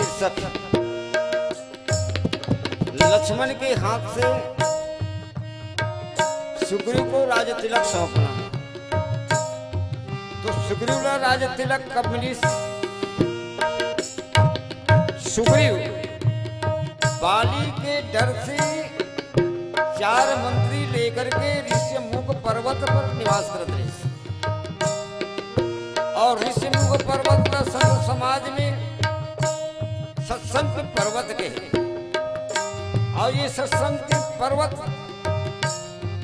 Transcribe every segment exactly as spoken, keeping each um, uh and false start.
सखी लक्ष्मण के हाथ से सुग्रीव को राज तिलक सौंपना। तो सुग्रीव ला राज तिलक कब मिलिस? सुग्रीव बाली के डर से चार मंत्री लेकर के ऋष्यमूक पर्वत पर निवास करत रहिस। और ऋषिमुख पर्वत ला संत समाज में सत्संग के पर्वत कहे। और ये सत्संग के पर्वत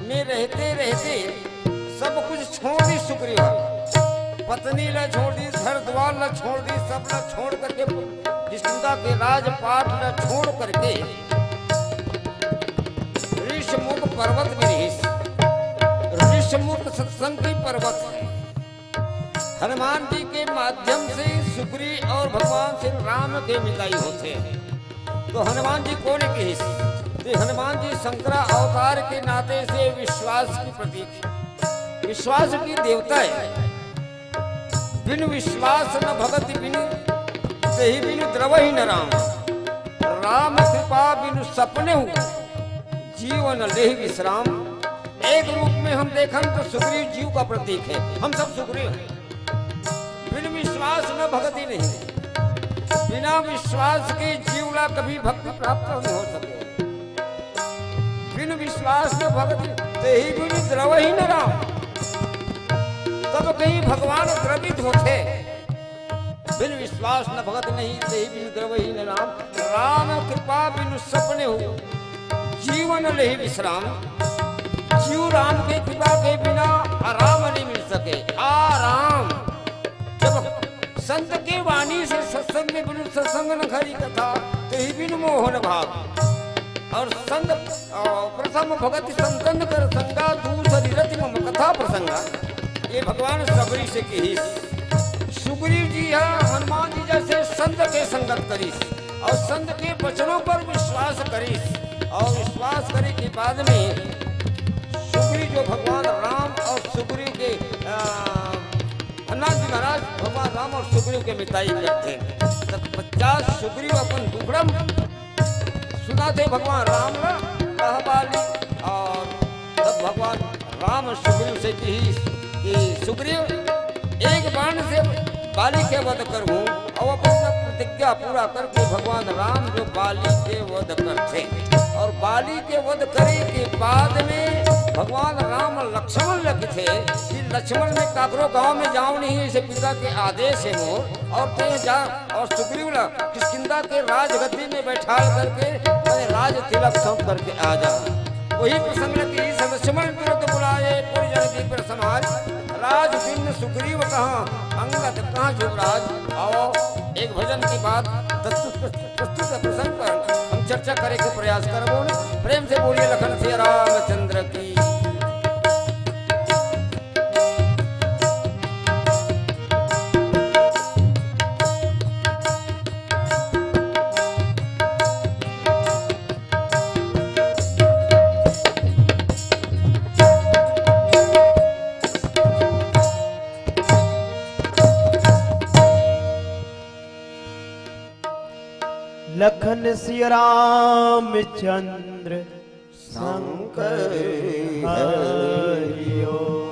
में रहते रहते सब कुछ छोड़ दी सुग्रीव। पत्नी ला छोड़ दी, घर द्वार ला छोड़ दी, सब ला छोड़ करके किष्किंधा के राजपाट ला छोड़ करके ऋषमुख पर्वत में रहिस। ऋषमुख सत्संग की पर्वत है। हनुमान जी के माध्यम से सुग्रीव और भगवान श्री राम के मिताई होथे। तो हनुमान जी कोन कहिस? तो हनुमान जी शंकरा अवतार के नाते से विश्वास की प्रतीक है, विश्वास की देवता है। बिनु विश्वास न भगति बिनु, तेहि बिनु द्रवहि न राम। राम कृपा बिनु सपनेहु, जीवन लेहि विश्राम। एक रूप में हम देखन तो सुग्रीव जीव का प्रतीक है, हम सब सुग्रीव हैं। बिन विश्वास न भगति नहीं, बिना विश्वास के जीव ला कभी भक्ति प्राप्त नहीं हो सके। बिन विश्वास न भगति, तेहि बिनु द्रवहि न राम। तब कहीं भगवान द्रवित होथे। बिन विश्वास न भगति नहीं, तेहि बिनु द्रवहि न राम। राम कृपा बिनु सपनेहु, जीवन लेहि विश्राम। जीव राम के कृपा के बिना आराम नहीं मिल सके। आराम जब संत के वाणी से सत्संग में बिनु सत्संग न खरी कथा, तेहि बिनु मोहन भाव। और संत, अ, प्रथम भगति संतन कर संगा, दूसरी रति मम कथा प्रसंगा। ये भगवान सबरी से कहिस। सुग्रीव जी ह हनुमान जी जैसे संत के संगत करिस और संत के वचनों पर विश्वास करिस और विश्वास करे के बाद में सुग्रीव जो भगवान राम और सुग्रीव के, अ, हनुमान जी महाराज भगवान राम और सुग्रीव के मिताई करथे। तब पचास सुग्रीव अपन दुखड़ा सुनाथे भगवान राम ला कहा बाली। और तब भगवान राम सुग्रीव से कहिस कि सुग्रीव, एक बाण से बाली के वध करहूं। और अपन प्रतिज्ञा पूरा करके भगवान राम जो बाली के वध करथे और बाली के वध करे के बाद में भगवान राम लक्ष्मण ला कथे कि लक्ष्मण, मैं काकरो गांव में जाऊं नहीं, ऐसे पिता के आदेश है मोर, और तैं जा और सुग्रीव ला किष्किंधा के राजगद्दी में बैठाल करके मैं राज तिलक सौंप करके आ जा। वही प्रसंग ला कहिस, लक्ष्मण तुरंत बुलाए, पुर जन की पर समाज, राज बिन सुग्रीव कहाँ, अंगद कहाँ युवराज। आओ, एक भजन के बाद प्रस्तुत, प्रस्तुत प्रसंग पर हम चर्चा करे के प्रयास करबो। प्रेम से बोलिए लखन सिया रामचंद्र की। लखन सिया रामचंद्र शंकर हरि ओम।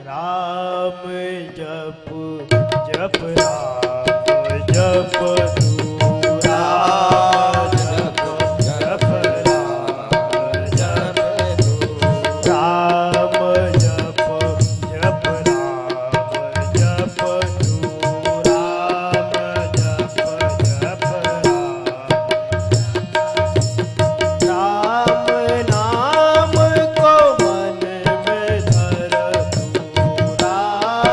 राम जप जप राम जप तू राम जप जप राम जप तू राम जप जप राम जप तू राम जप जप राम। राम नाम को मन में धर तू, राम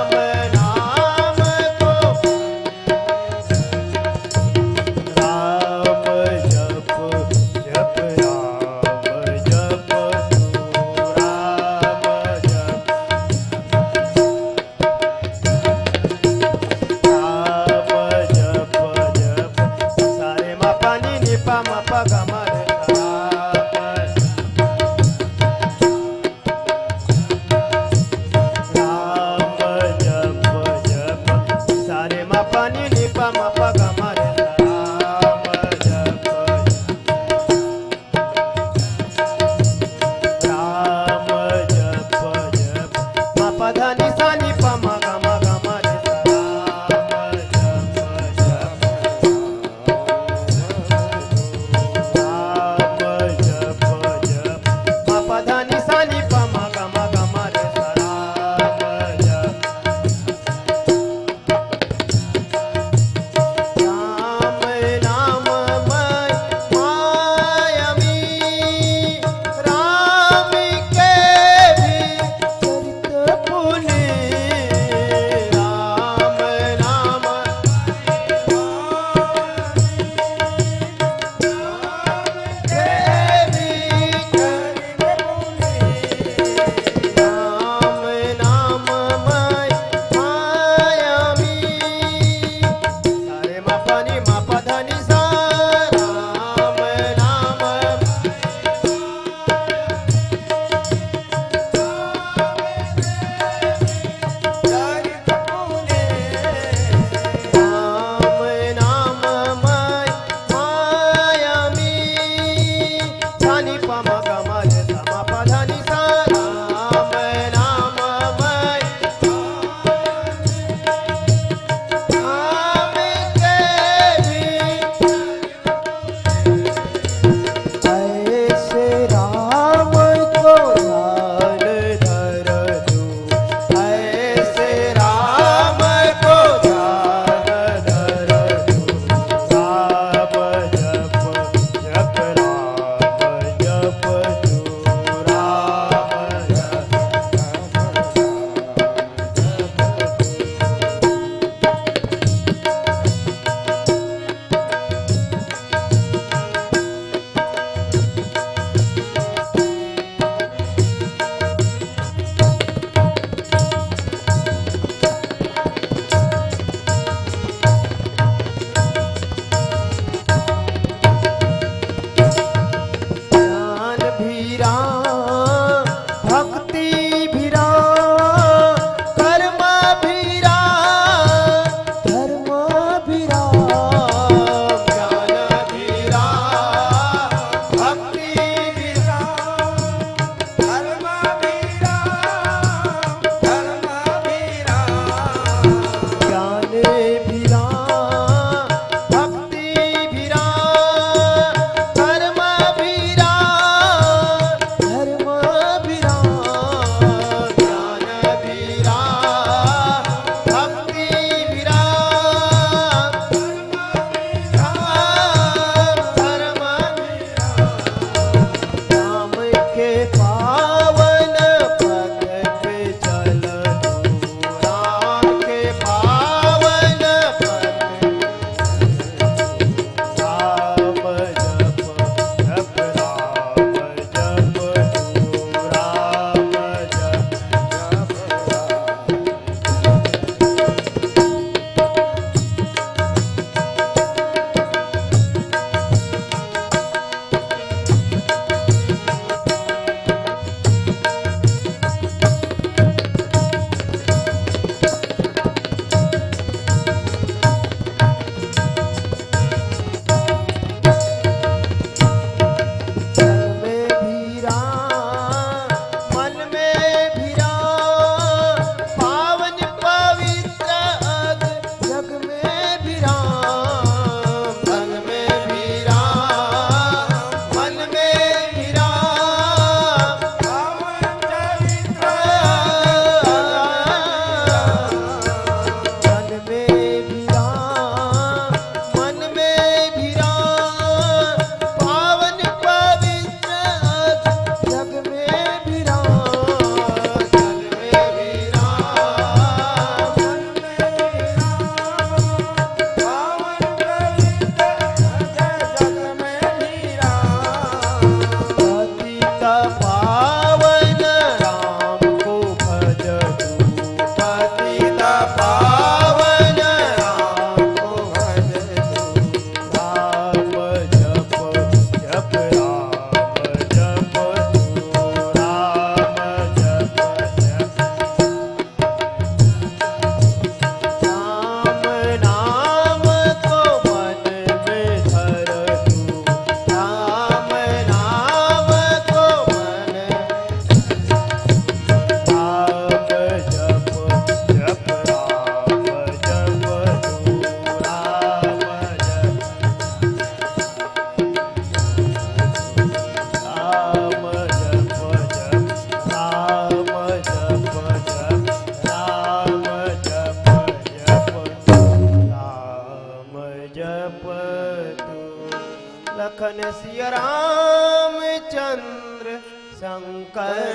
सिया रामचंद्र शंकर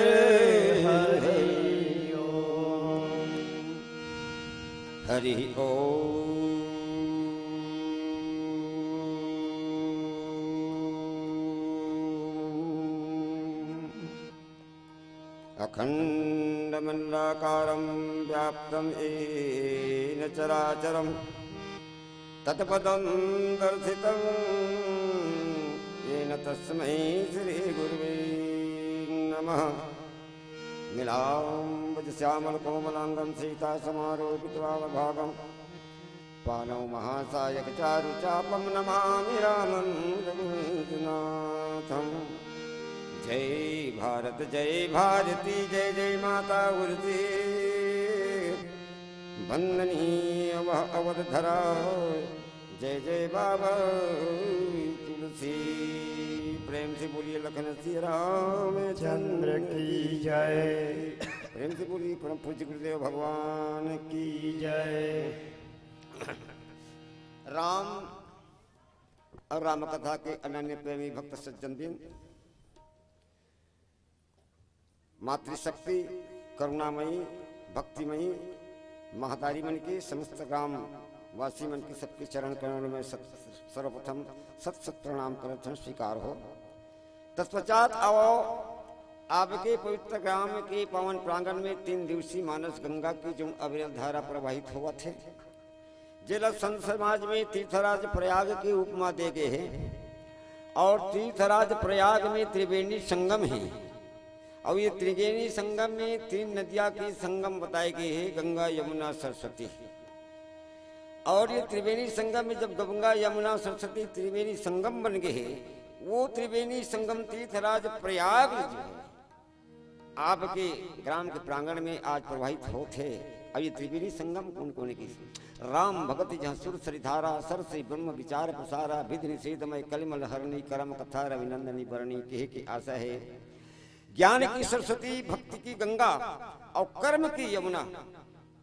हरि ओम। हरि ओम। अखंडमंडलाकारं व्याप्तं येन चराचरं तत्पदं दर्शितं येन तस्मै श्री गुरुवे नमः। नीलाम्बुजश्यामलकोमलांगं सीतासमारोपितभावभागं पाणौ महासायकचारुचापं नमामि रामं रघुनाथम्। जय भारत जय भारती जय जय माता उर्जी, वंदनीय वह अवध धरा, जय जय बाबा तुलसी। प्रेम से बोलिए लखन श्री रामचंद्र की जय। प्रेम से बोलिए परम पूज्य गुरुदेव भगवान की जय। राम और राम कथा के अनन्य प्रेमी भक्त सज्जन दिन, मातृशक्ति, करुणामयी, भक्तिमयी महतारी मन के, समस्त ग्राम वासी मन के, सबके चरण कमल में सत-, सर्वप्रथम सत सत प्रणाम करत हन, स्वीकार हो। तत्पश्चात आओ, आपके पवित्र ग्राम के पावन प्रांगण में तीन दिवसीय मानस गंगा की जो अविरल धारा प्रवाहित होवत हे, जेला संत समाज में तीर्थराज प्रयाग के उपमा दे गे हे। और तीर्थराज प्रयाग में त्रिवेणी संगम हे। और ये त्रिवेणी संगम में तीन नदिया के संगम बताए गे हे, गंगा, यमुना, सरस्वती। और ये त्रिवेणी संगम में जब गंगा, यमुना, सरस्वती त्रिवेणी संगम बन गे हे, वो त्रिवेणी संगम तीर्थराज प्रयाग जो हे, आपके ग्राम के प्रांगण में आज प्रवाहित होत हे। अब ये त्रिवेणी संगम कोन कोन हे? राम भगति जहाँ सुरसरि धारा, सरसि ब्रह्म विचार प्रसारा, विधि निषेधमय कलिमल हरणी, करम कथा रविनंदनी बरणी, केहे के आशा हे। ज्ञान की सरस्वती, भक्ति की गंगा और कर्म की यमुना,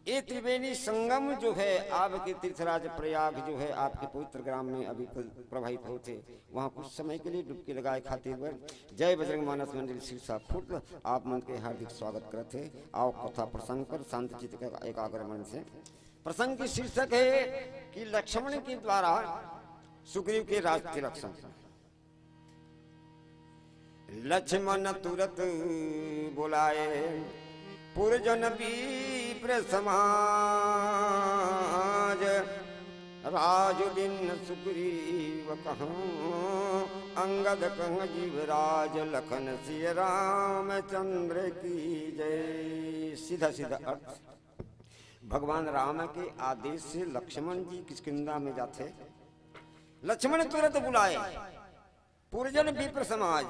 ये त्रिवेणी संगम जो हे, आपके तीर्थराज प्रयाग जो हे, आपके पवित्र ग्राम में अभी प्रवाहित होत हे। वहाँ कुछ समय के लिए डुबकी लगाए खातिर बर जय बजरंग मानस मंडल सिरसा खुर्द आप मन के हार्दिक स्वागत करत हे। आओ कथा प्रसंग पर शांत चित्त के एकाग्र मन से। प्रसंग की शीर्षक हे कि लक्ष्मण के द्वारा सुग्रीव के राज तिलक संपन्न। लक्ष्मण तुरत बुलाए पुरजन विप्र समाज, राजु दीन सुग्रीव कहँ अंगद कहँ युवराज, लखन सिय रामचंद्र की जय। सीधा सीधा अर्थ, भगवान राम के आदेश से लक्ष्मण जी किष्किंधा में जाथे। लक्ष्मण तुरत बुलाए पुरजन विप्र समाज,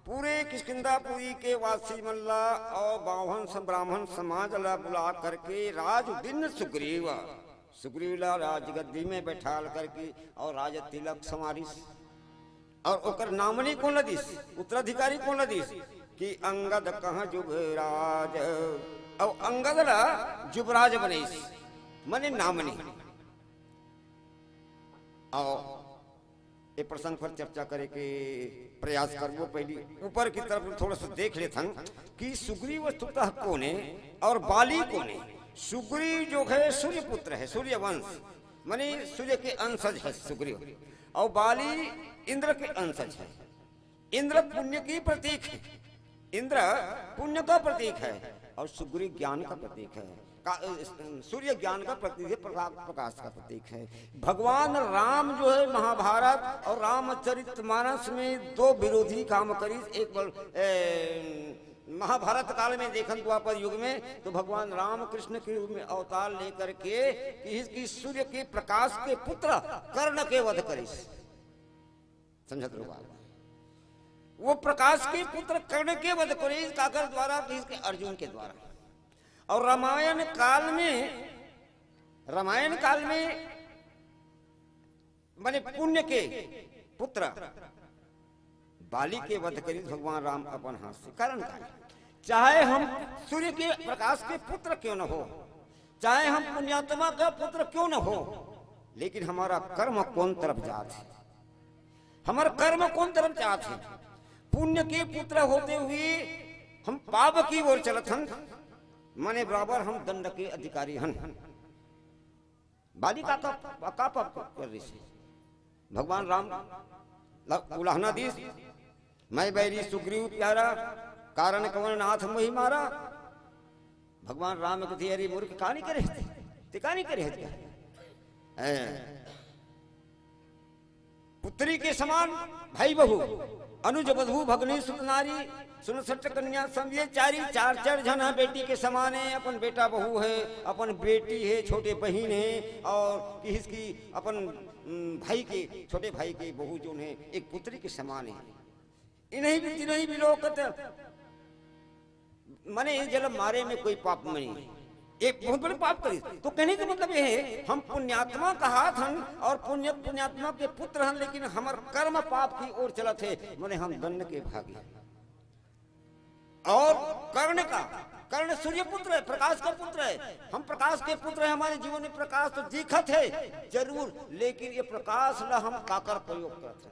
पूरे किष्किंधापुरी के वासी मन ला और बावन स-, ब्राह्मण समाज ला बुला करके राज दीन सुग्रीव, सुग्रीव ला राजगद्दी में बैठाल करके और राज तिलक संवारिस और ओकर नामनी कोन ला दिस, उत्तराधिकारी कोन ला दिस कि अंगद कहँ युवराज, और अंगद ला युवराज बनइस, माने नामनी। और ए प्रसंग पर चर्चा करे के प्रयास करबो। पहली ऊपर की तरफ थोड़ा सा देख लेथन कि सुग्रीव वस्तुतः कोन हे और बाली कोन हे। सुग्रीव जो हे सूर्य पुत्र हे, सूर्य वंश, माने सूर्य के अंशज हे सुग्रीव, और बाली इंद्र के अंशज हे। इंद्र पुण्य की प्रतीक हे, इंद्र पुण्य का प्रतीक हे और सुग्रीव ज्ञान का प्रतीक हे। का-, सूर्य ज्ञान का प्रतीक हे, प्रका-, प्रकाश का प्रतीक हे। भगवान राम जो हे महाभारत और रामचरितमानस में दो विरोधी काम करिस। एक बार, ए, महाभारत काल में देखन द्वापर युग में तो भगवान रामकृष्ण के रूप में अवतार लेकर के कि, कि सूर्य के प्रकाश के पुत्र कर्ण के वध करिस। समझत रहो बात। वो प्रकाश के पुत्र कर्ण के वध करिस, काकर द्वारा? कि इसके अर्जुन के द्वारा। और रामायण काल में, रामायण काल में माने पुण्य के पुत्र बाली के वध करिस भगवान राम अपन हाथ से। कारण का हे? चाहे हम सूर्य के प्रकाश के पुत्र क्यों न हो, चाहे हम पुण्यात्मा का पुत्र क्यों न हो, लेकिन हमारा कर्म कौन तरफ जात हे? हमर कर्म कोन तरफ जात हे? पुण्य के पुत्र होते हुए हम पाप की ओर चलत हन, माने बराबर हम दंड के अधिकारी हन। बाली का, का, का पाप कर रही से? भगवान राम ल-, उलाहना दीस, "मैं बैरी सुग्रीव प्यारा, कारण कवन नाथ मोहि मारा।" भगवान राम कथे, "अरे मूर्ख, का नहीं करे हस? ते का नहीं करे हस?" हैं? पुत्री के समान भाई बहू, अनुज वधू भगनी सुत नारी, सुन सट कन्या सम ये चारी, चार चार झन ह बेटी के समान हे, अपन बेटा बहू हे, अपन बेटी हे, छोटे बहिन हे, और किहिस की अपन, उम, भाई के, छोटे भाई के बहू जोन हे, एक पुत्री के समान हे। इनही भी, तिनही भी लोकत मने ये जल मारे में कोई पाप नहीं। ये बहुत बड़े पाप करी। तो कहने का मतलब ये है, हम पुण्यात्मा कहात हन और पुण्य, पुण्यात्मा के पुत्र हन, लेकिन हमर कर्म पाप की ओर चलत हे, मने हम दंड के भागी। और कर्ण का, कर्ण सूर्य पुत्र है, प्रकाश का पुत्र है। हम प्रकाश के पुत्र हैं, हमारे जीवन में प्रकाश तो दिखत है जरूर, लेकिन ये प्रकाश ला हम काकर प्रयोग करत हैं?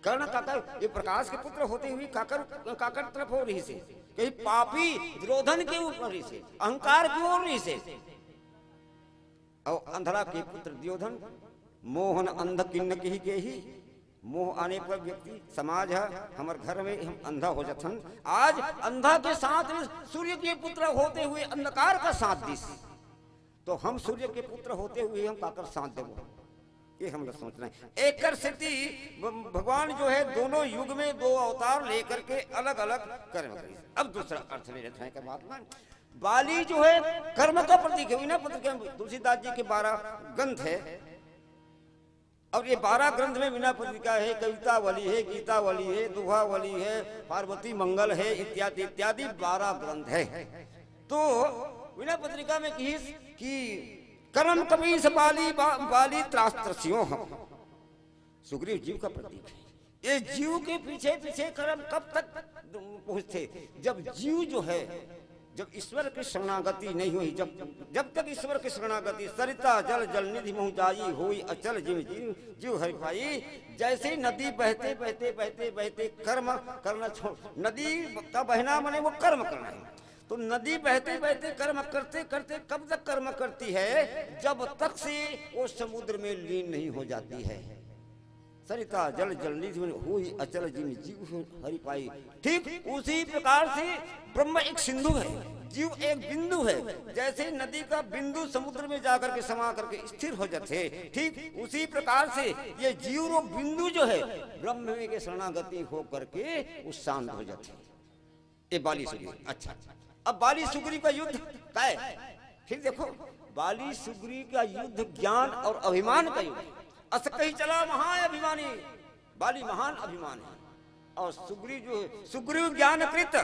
कर्ण काकर, ये प्रकाश के पुत्र होते हुए काकर, काकर तरफ हो रही से, कहीं पापी दुर्योधन के ऊपर रही से, अहंकार की ओर रही से। और अंधड़ा के पुत्र दुर्योधन, मोहन अंध किन्न कही के ही, मोह आने पर व्यक्ति, समाज है, हमर घर में हम अंधा हो जाथन। आज अंधा के साथ में सूर्य के पुत्र होते हुए अंधकार का साथ दिस। तो हम सूर्य के पुत्र होते हुए हम काकर साथ देबो, ये हम लोग सोचना है। एकर सेती भ-, भगवान जो है दोनों युग में दो अवतार लेकर के अलग-अलग कर्म करिस। अब दूसरा अर्थ ले लेते हैं, क्या बात मान, बाली जो है कर्म का प्रतीक है। विनय पत्रिका में तुलसीदास जी के बारह ग्रंथ है, और ये बारह ग्रंथ में विनय पत्रिका है, कवितावली है, गीतावली है, दोहावली है, पार्वती मंगल है, इत्यादि इत्यादि बारह ग्रंथ है। तो विनय पत्रिका में किहिस कि कर्म कपीस बाली बा-, बाली त्रास त्रस्यों हम। सुग्रीव जीव का प्रतीक है। ये जीव के पीछे पीछे कर्म कब तक पहुंचते? जब जीव जो है, जब ईश्वर की शरणागति नहीं हुई, जब, जब तक ईश्वर की शरणागति, सरिता जल जल निधि मोहु जाई, होई अचल जिम जीव, जीव हरि पाई। जैसे ही नदी बहते, बहते, बहते, बहते कर्म करना छोड़, नदी का बहना माने वो कर्म करना है। तो नदी बहते, बहते कर्म करते, करते कब तक कर्म करती है? जब तक से वो समुद्र में लीन नहीं हो जाती है। सरिता जल जल निधि में होई अचल जिम जीव हरि पाई। ठीक उसी प्रकार से ब्रह्म एक सिंधु है, जीव एक बिंदु है। जैसे नदी का बिंदु समुद्र में जाकर के समा करके स्थिर हो जाते, ठीक उसी प्रकार से ये जीव रूप बिंदु जो है, ब्रह्म में के शरणागति हो करके वो शांत हो जाते। ये बाली सुग्रीव। अच्छा, अब बाली सुग्रीव का युद्ध काय? फिर देखो, बाली सुग्रीव का युद्ध ज्ञान और अभिमान का युद्ध। अस कही चला महाअभिमानी, बाली महान अभिमान है। और सुग्रीव जो है, सुग्रीव ज्ञान कृत,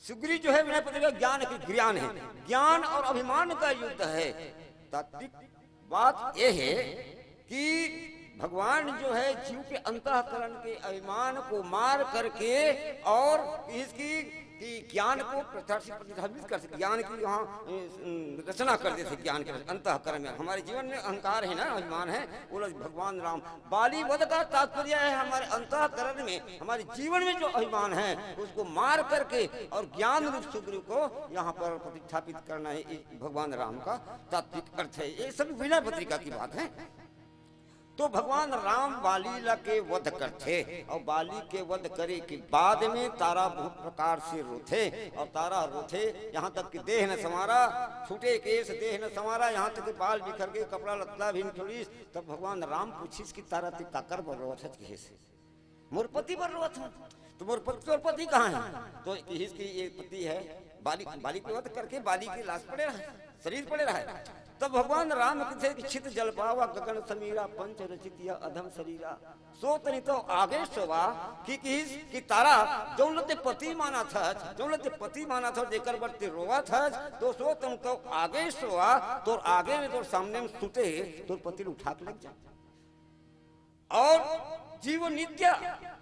सुग्रीव जो है विनय पत्रिका ज्ञान की ज्ञान है, ज्ञान और अभिमान का युद्ध है। तात्विक बात यह है कि भगवान जो है जीव के अंतःकरण के अभिमान को मार करके और इसकी कि ज्ञान को प्रत्यक्ष प्रतिबिंबित कर सके, ज्ञान की यहाँ, अ, रचना कर दे सके, ज्ञान के अंतःकरण में। हमारे जीवन में अहंकार है ना, अभिमान है, वो लोग भगवान राम बाली वध का तात्पर्य है हमारे अंतःकरण में, हमारे जीवन में जो अभिमान है उसको मार करके और ज्ञान रूप सुग्रीव को यहाँ पर प्रतिष्ठापित करना है। ये भगवान राम का तात्विक अर्थ है। ये सब विनय पत्रिका की बात है। तो भगवान राम बाली ला के वध करथे और बाली के वध करे के बाद में तारा बहुत प्रकार से रोथे और तारा रोथे, यहाँ तक कि देह न संवारा, छूटे केस देह न संवारा, यहाँ तक कि बाल बिखर के कपड़ा लत्ता भी निचोड़ीस। तब भगवान राम पूछिस कि तारा ते काकर बर रोवत हस? कहिस, मोर पति बर रोवत हूँ। तो मोर पति, तोर पति कहाँ है? तो कहिस कि ये पति है, बाली, बाली के वध करके बाली की लाश पड़े रहा, शरीर पड़े रहा है। तब भगवान राम कथे कि छित जल पावा गगन समीरा, पंच रचित यह अधम शरीरा। सो तनि तो आगे सोवा कि कहिस कि तारा, जौन ल ते पति मानत हस, जौन ल ते पति मानत हस, जेकर बर ते रोवत हस, तो सो तनि तो आगे सोवा, तोर आगे में, तोर सामने में सुते, तोर पति ल उठा के लेग जा। और जीव नित्य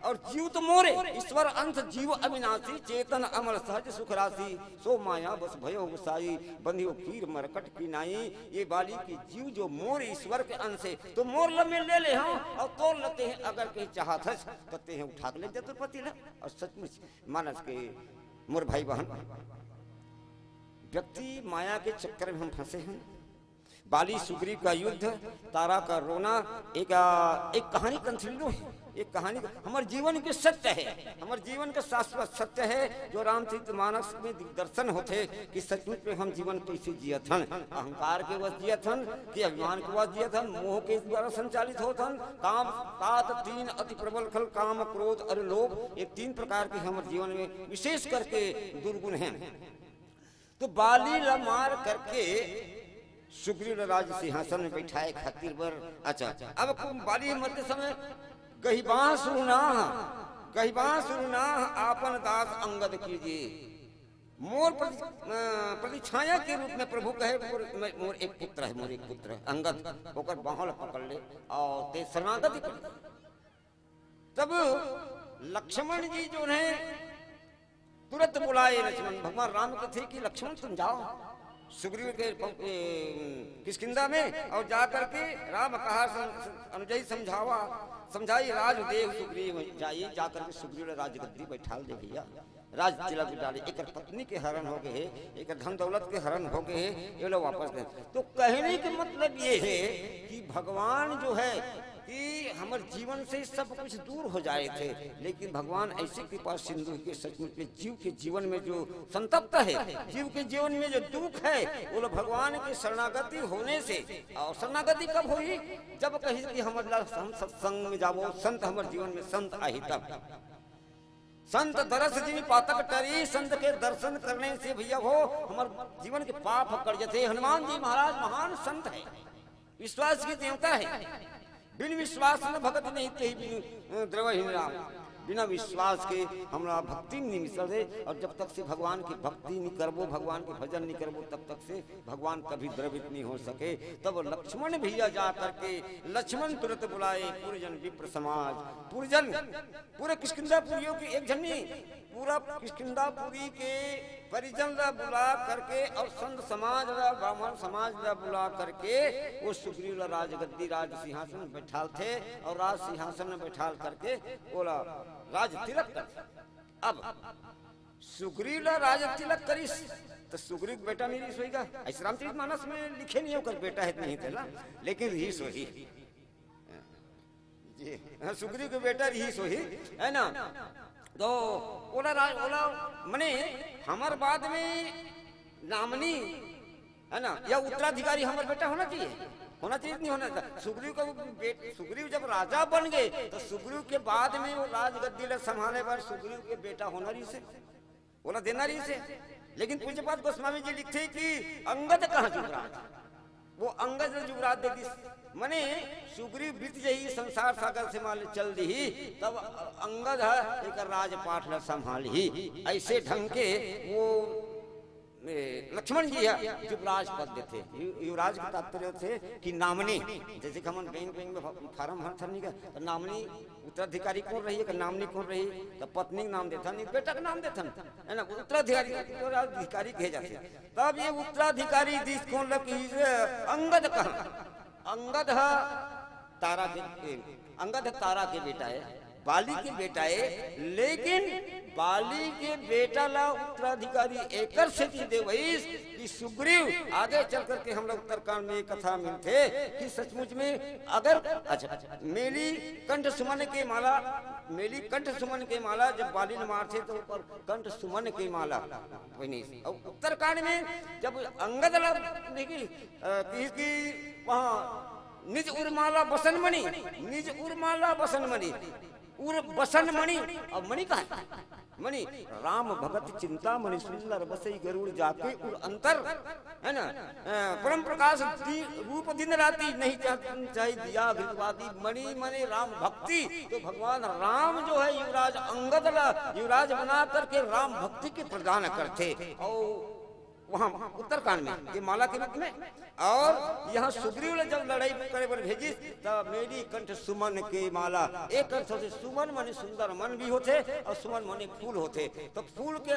और जीव तो मोरे, ईश्वर अंश जीव अविनाशी, चेतन अमर सहज सुख राशि, सो माया बस भयो गुसाई, बंधियो कीर मरकट की नाई। ये बाली की जीव जो मोर ईश्वर के अंश है, तो मोर ल में ले ले हंव, और तोर ल तें अगर कहीं चाहत हस, तो तें उठा के ले जा तोर पति ला। और सचमुच मानस के मोर भाई बहन, व्यक्ति माया के चक्कर में हम फंसे हैं। बाली सुग्रीव का युद्ध, तारा का रोना, एक, आ, एक कहानी कंथरीलो है, एक कहानी हमर जीवन के सत्य है, हमर जीवन का शाश्वत सत्य है, जो रामचरित मानस में दिग्दर्शन होथे कि सचमुच में हम जीवन कैसे जियत हन। अहंकार के वश जियत हन कि अभिमान के वश जियत हन, मोह के द्वारा संचालित होत हन, काम, तात तीन अति प्रबल खल, काम, क्रोध और लोभ, ये तीन प्रकार के हमर जीवन में विशेष करके दुर्गुण हैं। तो बाली ला मार करके सुग्रीव ला राज सिंहासन में बैठाए खातिर बर, अच्छा, अब बाली मरते समय गहिबां सुरनाह, गहिबां सुरनाह आपन दास अंगद कीजिए। मोर प्रति-, अ, प्रतिछाया के रूप में प्रभु कहे, मोर, मैं, मोर एक पुत्र है, मोर एक पुत्र है अंगद, ओकर बाहों ला पकड़ ले और तें शरणागति कर। तब लक्ष्मण जी जो है तुरंत बुलाए लक्ष्मण, भगवान राम कथे कि लक्ष्मण तुम जाओ सुग्रीव के प-, ए, किष्किंधा में और जा करके राम कहा सम-, अनुजई समझावा, समझाई राज देव सुग्रीव जाई, जा करके सुग्रीव ला राजगद्दी बैठाल दे भैया, राज तिलक डाले, एकर पत्नी के हरण हो गए हे, एकर धन दौलत के हरण हो गए हे, ये लोग वापस गए। तो कहने के मतलब ये है कि भगवान जो है कि हमर जीवन से सब कुछ दूर हो जाए थे, लेकिन भगवान ऐसे कृपा सिंधु के सचमुच में जीव के जीवन में जो संतप्त है, जीव के जीवन में जो दुख है, वो लोग भगवान की शरणागति होने से। और शरणागति कब होई? जब कहीं कि हम, हम सत्संग में जाबो, संत हमर जीवन में संत आही तब। संत दरस जिन पातक टरी, संत के दर्शन करने से भैया हो हमर जीवन के पाप कट जथे। हनुमान जी महाराज महान संत है, विश्वास की देवता है। बिन विश्वास न भगत नहीं, तेहि बिन, अ, द्रवहि न राम। बिना विश्वास के हमरा भक्ति नहीं मिल सकते। और जब तक से भगवान की भक्ति नहीं करबो, भगवान के भजन नहीं करबो, तब तक से भगवान कभी द्रवित नहीं हो सके। तब लक्ष्मण भैया जा करके लक्ष्मण तुरंत बुलाए पुरजन विप्र समाज। पुरजन, पूरे किष्किंधापुरियों की एक झन्नी, पूरा किष्किंधापुरी के परिजन ला बुला करके और संत समाज ला, ब्राह्मण समाज ला बुला करके वो सुग्रीव ला राजगद्दी, राज सिंहासन में बैठाल थे और राज सिंहासन में बैठाल करके वो ला राज तिलक कर। अब सुग्रीव ला राज तिलक करिस, तो सुग्रीव के बेटा नहीं रिहिस होही का? ऐसे रामचरित मानस में लिखे नहीं, ओकर बेटा है नहीं तेला, लेकिन रिहिस होही। जी, हाँ, सुग्रीव के बेटा रिहिस होही, है ना? तो ओला राज, ओला मने हमर बाद में नामनी, है ना, या उत्तराधिकारी हमर बेटा होना चाहिए, होना चाहिए कि नहीं होना चाहिए? सुग्रीव का बे-, सुग्रीव जब राजा बन गए, तो सुग्रीव के बाद में वो राजगद्दी ला संभाले बर सुग्रीव के बेटा होना रिहिस हे, ओला देना रिहिस हे। लेकिन पूज्यपाद गोस्वामी जी लिखथे कि अंगद कहाँ जुगराज, वो अंगद ला जुगराज दे दिस। मने सुग्रीव बीत जही, संसार सागर से मान ले चल दिही, तब अंगद ह एकर राजपाट ला संभालही। ऐसे ढंग के वो ए, लक्ष्मण जी ह युवराज पद देथे। यु-, युवराज के तात्पर्य होथे कि नामनी, जैसे कि हमन बैंक, बैंक में फा-, फार्म भरथन नहीं का, तो नामनी उत्तराधिकारी कौन रही, एकर नामनी कौन रही, तो पत्नी के नाम देथन, नहीं बेटा के नाम देथन, है ना, उत्तराधिकारी, उत्तराधिकारी कहे जाथे। तब ये उत्तराधिकारी दिस कौन लग कि अंगद कहाँ, अंगद ह तारा के, ए, अंगद तारा के बेटा है, बाली के बेटा है, लेकिन बाली के बेटा ला उत्तराधिकारी एकर सेती देवइस कि सुग्रीव, आगे चल करके हम लोग उत्तरकांड में ये कथा मिलथे कि सचमुच में अगर, अच्छा, मेली कंठ सुमन के माला, मेली कंठ सुमन के माला जब बाली ने मारथे तो ओकर कंठ सुमन के माला पहिनिस। और उत्तरकांड में जब अंगद ला देखी, अ, कि, कि वहाँ निज उरमाला बसन मणि, निज उरमाला बसन मणि, उर बसन मणि, और मणि कहाँ है? मणि, राम भगत चिंता मणि सुंदर बसई गरुड़ जाके उर अंतर, है ना? अ, परम प्रकाश दी-, रूप दिन राती नहीं चाह-, चाही दिया घृतवादी। मणि मने राम भक्ति, तो भगवान राम जो है युवराज अंगद ला युवराज बना करके राम भक्ति के प्रदान करथे। और वहाँ उत्तरकांड में ये माला के रूप में। और यहाँ सुग्रीव ला जब लड़ाई करे बर भेजिस, त मेरी कंठ सुमन के माला, एक अर्थ होथे सुमन माने सुंदर मन भी होथे और सुमन माने फूल होथे। तो फूल के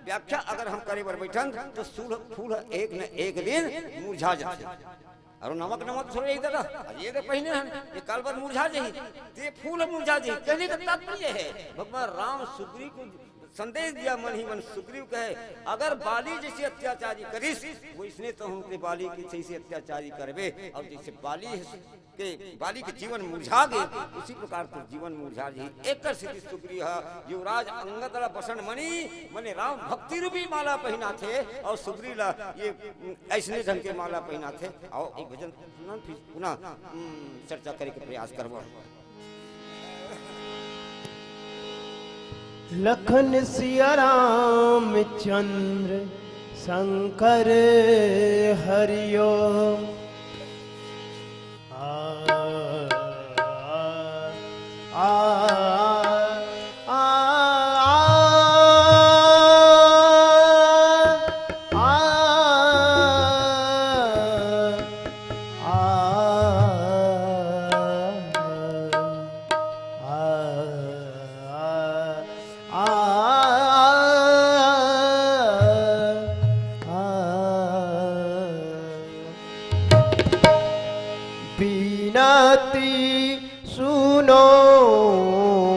व्याख्या अगर हम करे बर बैठन, तो फूल, फूल एक न एक दिन मुरझा जाथे। अउ नवा के नवा तो थोड़े दादा, ये तो पहिने हन, ये काल बाद मुरझा जाही, ये फूल मुरझा जाही। कहने का तात्पर्य है, भगवान राम सुग्रीव को संदेश दिया, मन ही मन सुग्रीव कहे, अगर बाली जैसे अत्याचारी करिस, वैसने तो हम ते बाली के जैसे अत्याचारी करबे। और जैसे बाली है, के बाली के जीवन मुरझा गे, उसी प्रकार तो जीवन मुरझा जाही। एकर सेती सुग्रीव ह युवराज अंगद ला बसन मणि, माने राम भक्ति रूपी माला पहिनाथे, और सुग्रीव ला ये अइसने ढंग के माला पहिनाथे। अउ एक भजन सुनन, फिर पुनः, हम्म, चर्चा करे के प्रयास करबो। लखन सिया रामचंद्र शंकर हरिओ। आ, आ, आ, आ, आ, आ, आ, आ, आ, आ, आ। बिनती सुनो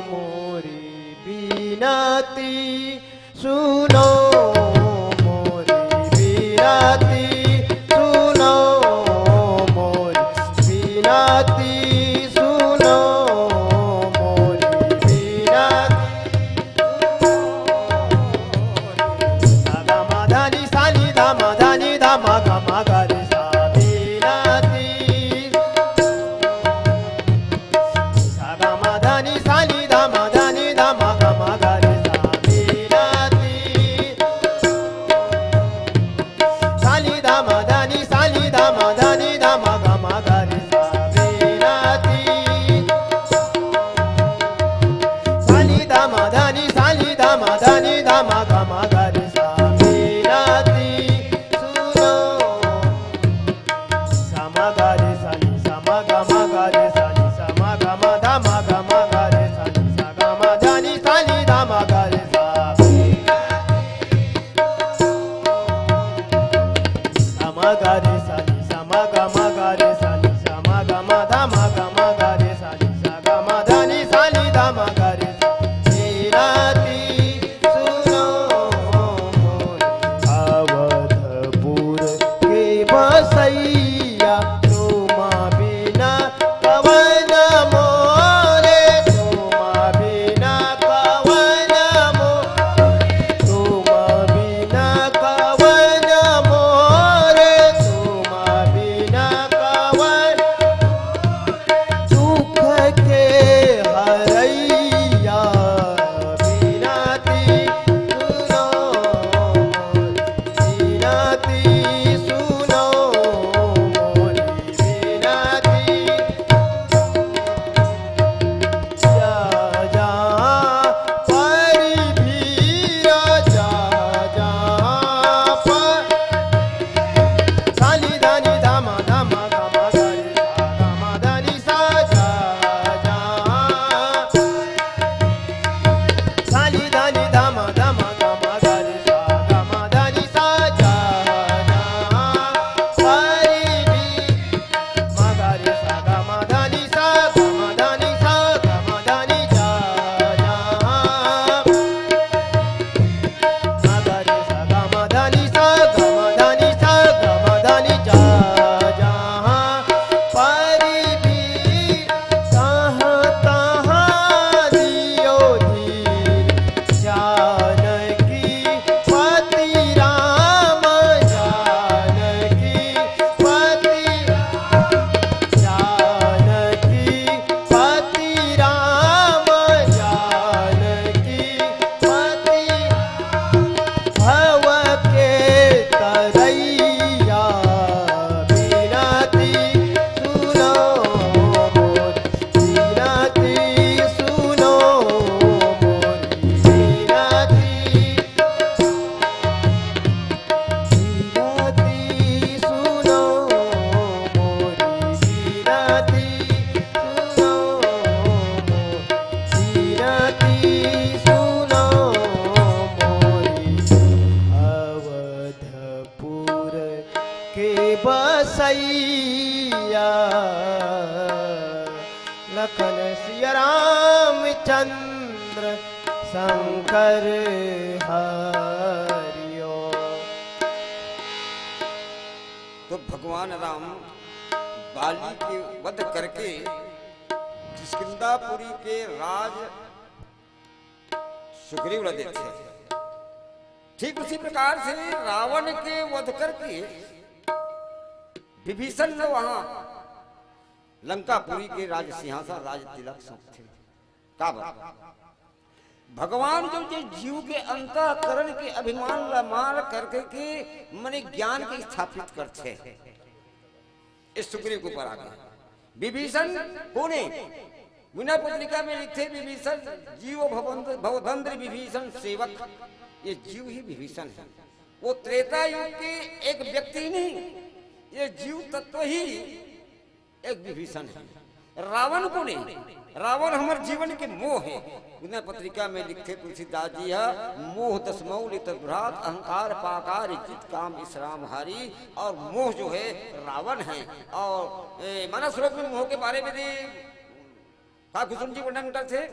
मोरी, बिनती सुनो मोरी बिनती, सुनो मोरी बिनती, सुनो मोरी बिनती। सा गा मा धा नी सा नी धा मा धा नी धा मा गा मा गा रे सा बिनती। सा गा मा धा नी सा नी धा मा धा नी धा मा गा मा गा रे सा बिनती। सा नी धा मा धा नी सा नी धा मा धा नी धा मा गा मा गा रे सा बिनती। सा नी धा मा धा नी सा नी धा मा धा नी धा मा गा मा गा रे सा बिनती। सुनो। सा मा गा रे सा नी सा मा गा मा गा रे सा नी सा मा गा मा धा मा गा मा गा रे सा नी सा गा मा धा नी सा नी धा मा गा रे सा। सा मा गा रे सा नी सा मा गा मा गा रे सा नी सा मा गा मा धा मा गा मा गा रे सा नी सा गा मा धा नी सा नी धा मा गा रे सा। बिनती सुनो मोर अवधपुर के बसैया, तुम बिना कवन मोरे, तुम बिना कवन मोरे, तुम बिना कवन मोरे, तुम बिना के बसैया लखन सिया रामचंद्र शंकर हरिओ। तो भगवान राम बाली के वध करके किष्किंधापुरी के राज सुग्रीव ला देथे। ठीक उसी प्रकार से रावण के वध करके विभीषण ने वहां लंकापुरी के राज सिंहासन, राज तिलक सौंपथे। काबर? भगवान जो ये जीव के अंतःकरण के अभिमान ला मार करके के मने ज्ञान के स्थापित करथे। इस सुग्रीव के ऊपर आके विभीषण कौन है? विनय पत्रिका में लिखथे, विभीषण जीव भवंत-, भवदंद्र विभीषण सेवक। ये जीव ही विभीषण है। वो त्रेता युग के एक व्यक्ति नहीं, ये जीव तत्व ही एक विभीषण है। रावण कौन है? रावण हमर जीवन के मोह है। विनय पत्रिका में लिखथे तुलसीदास जी है, मोह दस मौल इतर दुरात, अहंकार पाकार जित काम इस राम हारी। और मोह जो है रावण है। और ए, मानस श्लोक में मोह के बारे में दे का कुसुम जी वर्णन करथे,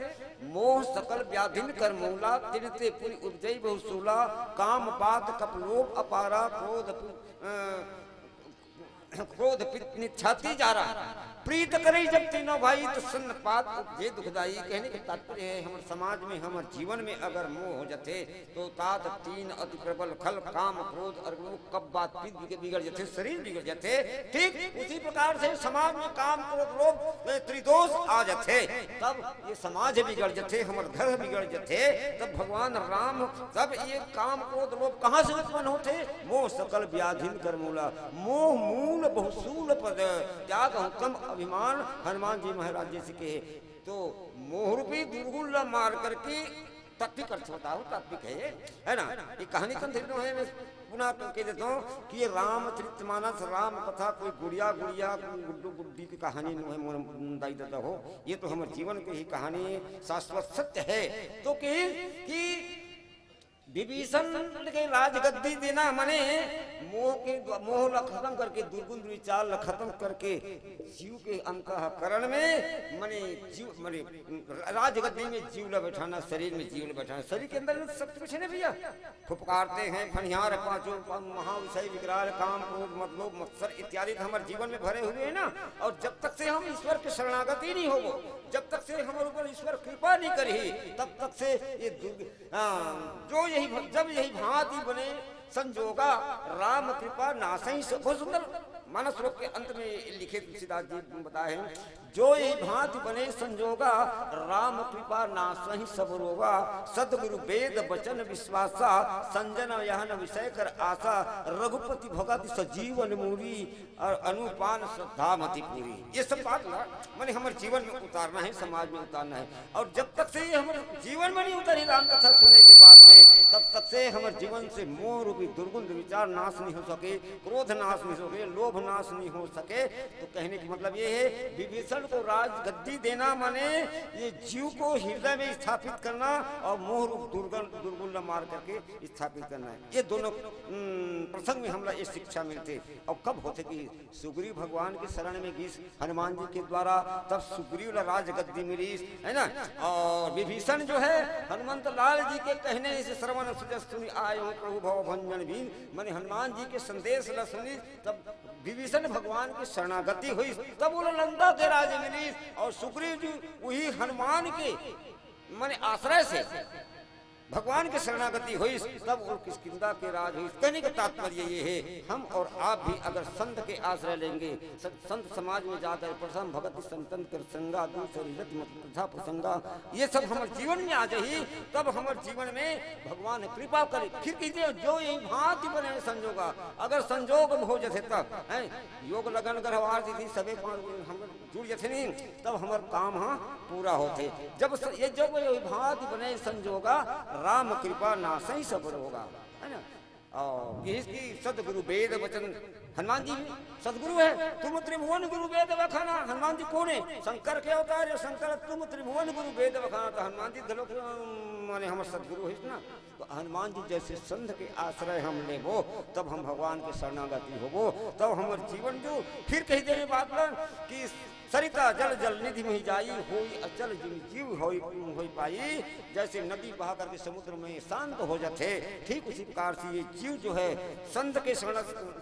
मोह सकल व्याधिन कर मूला, तिनते पुनि उपजई बहु सूला, काम बात कप लोभ अपारा, क्रोध पु-, अ, क्रोध पित्त नित छाती जारा, प्रीत करई जब तीनों भाई, तो सन्न पात उपजे दुखदाई। कहने के तात्पर्य है, हमर समाज में, हमर जीवन में अगर मोह हो जथे, तो तात तीन अति प्रबल खल, काम, क्रोध और लोभ। कब बात पित्त बिगड़ जथे, शरीर बिगड़ जथे, ठीक उसी प्रकार से समाज में काम, क्रोध, लोभ, ए, त्रिदोष आ जथे, तब ये समाज बिगड़ जथे, हमर घर बिगड़ जथे। तब भगवान राम, तब ये काम, क्रोध, लोभ कहाँ से उत्पन्न होथे? मोह सकल व्याधिन कर मूला, मोह मूल बहुसूल पद, त्याग हूँ तम अभिमान, हनुमान जी महाराज जी से कहे। तो मोह रूपी दुर्गुण ला मार करके तात्विक अर्थ होता हो, तात्विक है ये, है ना? ये कहानी कम थोड़ी है, मैं पुनः कह देता हूँ कि ये रामचरितमानस, राम कथा कोई गुड़िया गुड़िया, कोई गुड्डू गुड्डी की कहानी नो है, मोर दाई दादा हो। ये तो हमर जीवन के ही कहानी है, शाश्वत सत्य है। तो कि, कि विभीषण के राजगद्दी देना मने मोह के, मोह ला खत्म करके, दुर्गुण विचार ला खत्म करके, जीव के अंतःकरण में मने जीव, मने राजगद्दी में जीव ला बैठाना, शरीर में जीव ला बैठाना। शरीर के अंदर में सब कुछ है ना भैया। फुफकारते हैं फनिहार पांचों प-, महाविषय विकराल, काम, क्रोध, मद, लोभ, मत्सर इत्यादि तो हमारे जीवन में भरे हुए हैं ना। और जब तक से हम ईश्वर के शरणागति नहीं होबो, जब तक से हमारे ऊपर ईश्वर कृपा नहीं करी, तब तक से ये दुर्ग-, हाँ, जो यही भ-, जब यही भांति बने संजोगा, राम कृपा नासही स-, बहुत सुंदर मानस श्लोक के अंत में लिखे तुलसीदास जी बताए हैं, जो यही भांति बने संजोगा, राम कृपा नासही सब रोगा, सदगुरु वेद वचन विश्वासा, संजन यह न विषय कर आशा, रघुपति भगत सजीवन मूरी, और अनुपान श्रद्धा मति पूरी। ये सब बात ना, माने हमर जीवन में उतारना है, समाज में उतारना है। और जब तक से ये हमर जीवन में नहीं उतरी राम कथा सुनने के बाद में, तब तक से हमर जीवन से मोह रूपी दुर्गुण विचार नाश नहीं हो सके, क्रोध नाश नहीं हो सके, लोभ नाश नहीं हो सके। तो कहने की मतलब ये है, विभीषण को राजगद्दी देना माने ये जीव को हृदय में स्थापित करना और मोह रूप दुर्गुण, दुर्गुण न मार करके स्थापित करना है। ये दोनों, हम्म, प्रसंग में हमला ये शिक्षा मिलते। और कब होते कि सुग्रीव भगवान के शरण में गिस हनुमान जी के द्वारा, तब सुग्रीव ला राजगद्दी मिलिस, है ना? और विभीषण जो है, हनुमंत लाल जी के कहने से श्रवण सुजस सुनि आए हो प्रभु भव भंजन भीम, माने हनुमान जी के संदेश ला सुनिस, तब विभीषण भगवान की शरणागति हुई, तब वो लंका के राज मिलिस। और सुग्रीव जी वही हनुमान के माने आश्रय से भगवान के शरणागति होइस, तब वो किष्किंधा के राज होइस। कहने का तात्पर्य ये है, हम और आप भी अगर संत के आश्रय लेंगे, स-, संत समाज में जाकर प्रथम भगत संतन कर संगा, दूसरी रत मत कथा प्रसंगा, ये सब हमर जीवन में आ जाही, तब हमर जीवन में भगवान कृपा करे। फिर कहते हैं, जो यही भांति बने संजोगा, अगर संजोग हो जैसे तब, हैं, योग लगन गर्भार दीदी सबे पाँच हम जुड़ जथे नहीं, तब हमर काम ह पूरा होथे। जब स-, ये जब ये भांति बने संजोगा, राम कृपा नासही सब रोगा, है ना? और यही की सदगुरु वेद वचन, हनुमान जी भी सदगुरु है। तुम त्रिभुवन गुरु वेद वखाना, हनुमान जी कौन है? शंकर के अवतार है, शंकर तुम त्रिभुवन गुरु वेद वखाना। तो हनुमान जी घलो, अम, माने हमर सदगुरु होइस ना, तो हनुमान जी जैसे संत के आश्रय हम लेबो, तब हम भगवान के शरणागति होबो, तब हमर जीवन जो फिर कही देने बात ला कि सरिता जल जल निधि में जाई, होई अचल जिन जीव होई, होई पाई। जैसे नदी बहा करके समुद्र में शांत हो जाते, ठीक उसी प्रकार से ये जीव जो है संत के शरण,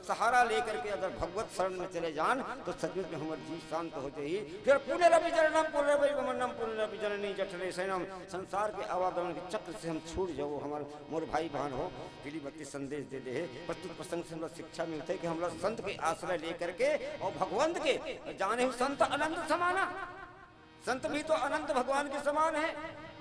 सहारा लेकर के अगर भगवत शरण में चले जान, तो सचमुच में हमर जीव शांत हो जाई। फिर पुनरपि जननम पुनरपि गमनम पुनरपि जननी जठरे शयनम, संसार के आवागमन के चक्र से हम छूट जाओ। हमर मोर भाई बहन हो, पीढ़ी बत्ती संदेश दे दे हे। प्रस्तुत प्रसंग से हमला शिक्षा मिलथे कि हमला संत के आश्रय लेकर के और भगवंत के, जानेहु संत अनंत समाना, संत भी तो अनंत भगवान के समान है।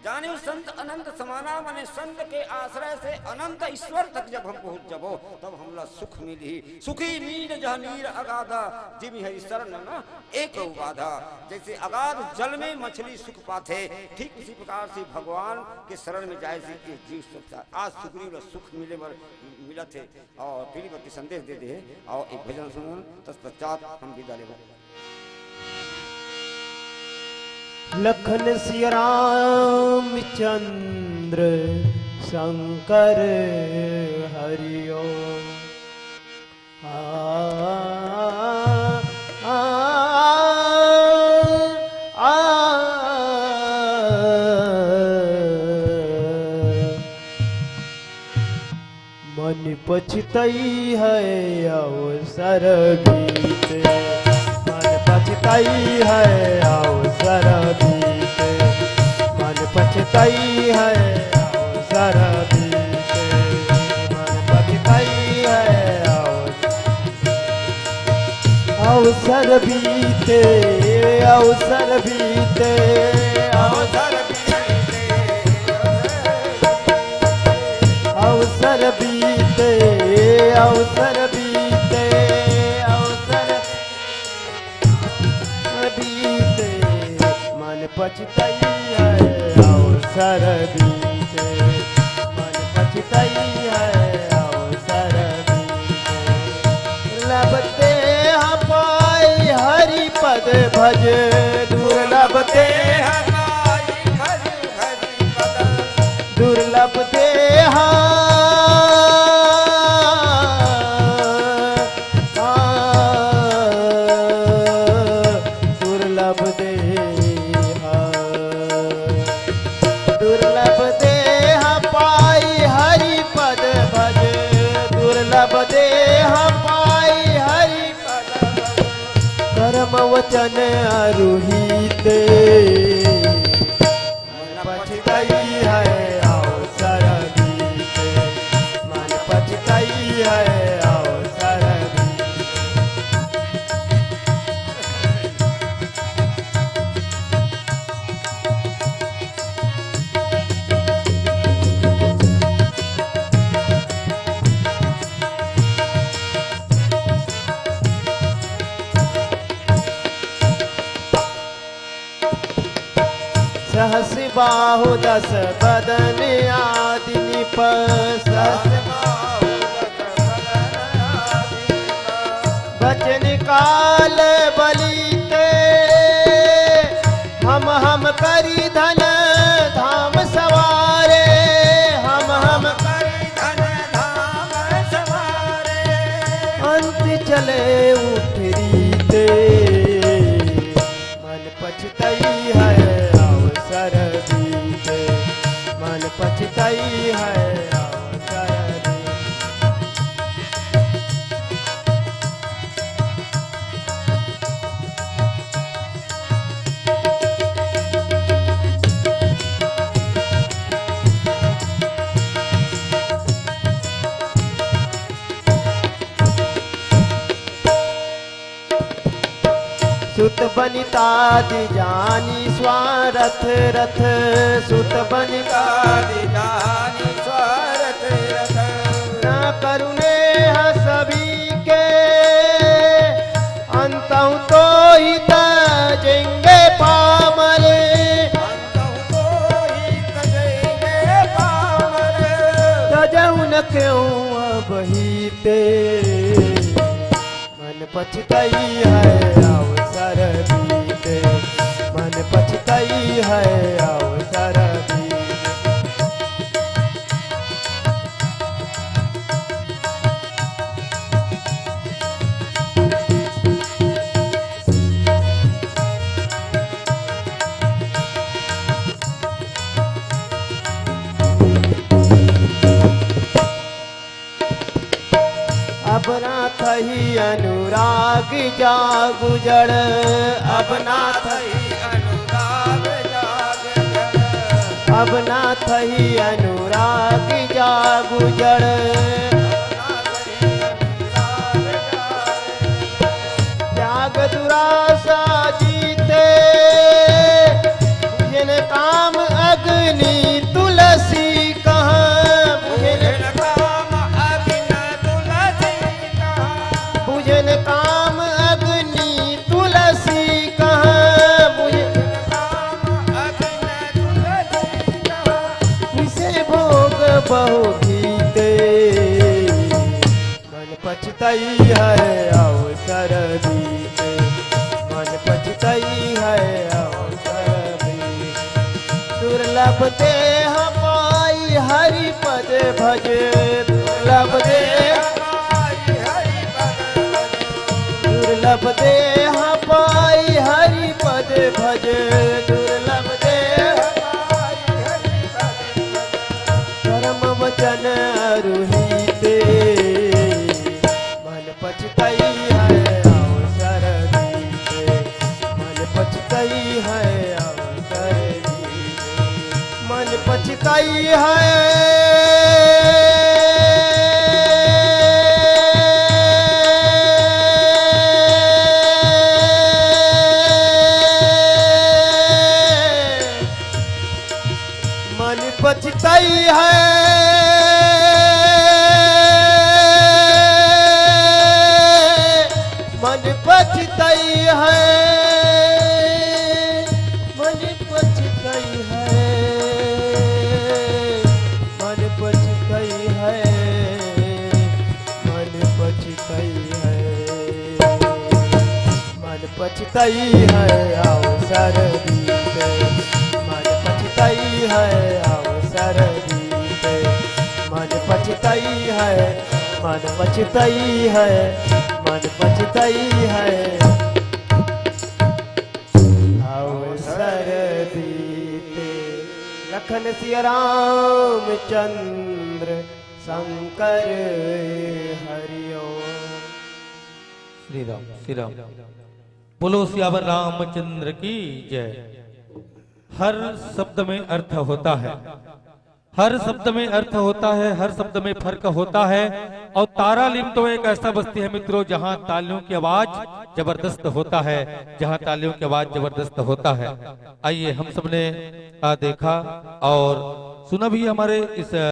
जानेहु संत अनंत समाना, माने संत के आश्रय से अनंत ईश्वर तक जब हम पहुंच जबो, तब हमला सुख मिली। सुखी मीन जह नीर अगाधा, जिमि हरि शरण न एक उबाधा। जैसे अगाध जल में मछली सुख पाथे, ठीक उसी प्रकार से भगवान के शरण में जाए से ये जीव सुख। आज सुग्रीव ला सुख मिले बर मिलत हे और पीढ़ी बत्ती संदेश दे दे हे। और एक भजन सुनो, तत्पश्चात हम विदा लेबो। लखन सिया रामचंद्र शंकर हरिओ। आ, आ, आ, आ, मन पछतई है अवसर बीते, मन पछतई है अवसर बीते, मन पछतई है अवसर बीते, मन पछतई है अवसर। अवसर बीते, अवसर बीते, अवसर बीते, अवसर बीते, अवसर बीते, अवसर बीते, मन पछतई है अवसर बीते, मन पछतई है अवसर बीते। लभते पाई हरि पद भज, दुर्लभ ते दुर्लभ देहा, आ, दुर्लभ देहा, दुर्लभ देहा पाई हरि पद भज, दुर्लभ देहा पाई हरि पद भज। कर्म वचन अरु हित मन पछतई है अवसर बीते, मन पछतई है अवसर बीते। सहस बाहु दस बदन आदि निप, सहस वचन काल बलिते, हम हम करी धन धाम सवारे, हम हम करी धन धाम सवारे। अंत चले उठरी ते मन पछतई है अवसर बीते, मन पछतई है अवसर बीते। सुत बनितादि जानी स्वारथ रथ, सुत बनितादि जानी स्वारथ रथ। न करुणेह सभी के, अंतहु तो ही तजेंगे पामर। अंतहु तो ही तजेंगे पामर। तजहु न क्यों अब ही ते मन पछतई है अवसर बीते, मन पछतई है अवसर बीते। ही अनुराग जागु जड़, अब नाथ ही अनुराग जागु जड़, अब नाथ ही अनुराग जागु जड़। त्याग दुरासा जीते, बुझे न काम अग्नि तुलसी कहाँ। बुझे न काम अग्नि तुलसी कहाँ। बुझे न काम अग्नि तुलसी कहाँ। बुझे न काम अग्नि तुलसी कहाँ। विषय भोग बहु कीते, मन पछतई है अवसर बीते, मन पछतई है अवसर बीते। दुर्लभ देह पाई हरि पद भजे, दुर्लभ देह पाई हरि पद भजे, दुर्लभ देह पाई हरि पद भजे, दुर्लभ देह पाई हरि पद भजे। कर्म वचन अरु हिते, मन पछतई है अवसर बीते, मन पछतई है अवसर बीते, मन पछतई है। मन पछतई है, मन पछतई है, मन पछतई है, मन पछतई है, मन पछतई है। मन पछतई है अवसर बीते, मन पछतई है अवसर बीते, मन पछतई है, मन पछतई है, मन पछतई है अवसर बीते। लखन सिया रामचंद्र शंकर हरिओम। श्री राम, श्री राम। बोलो सियावर रामचंद्र की जय। हर शब्द में अर्थ होता है, हर शब्द में अर्थ होता है, हर शब्द में फर्क होता है। और तारालीम तो एक ऐसा बस्ती है मित्रों, जहां तालियों की आवाज जबरदस्त होता है, जहां तालियों की आवाज जबरदस्त होता है। आइए, हम सबने, आ, देखा और सुना भी हमारे इस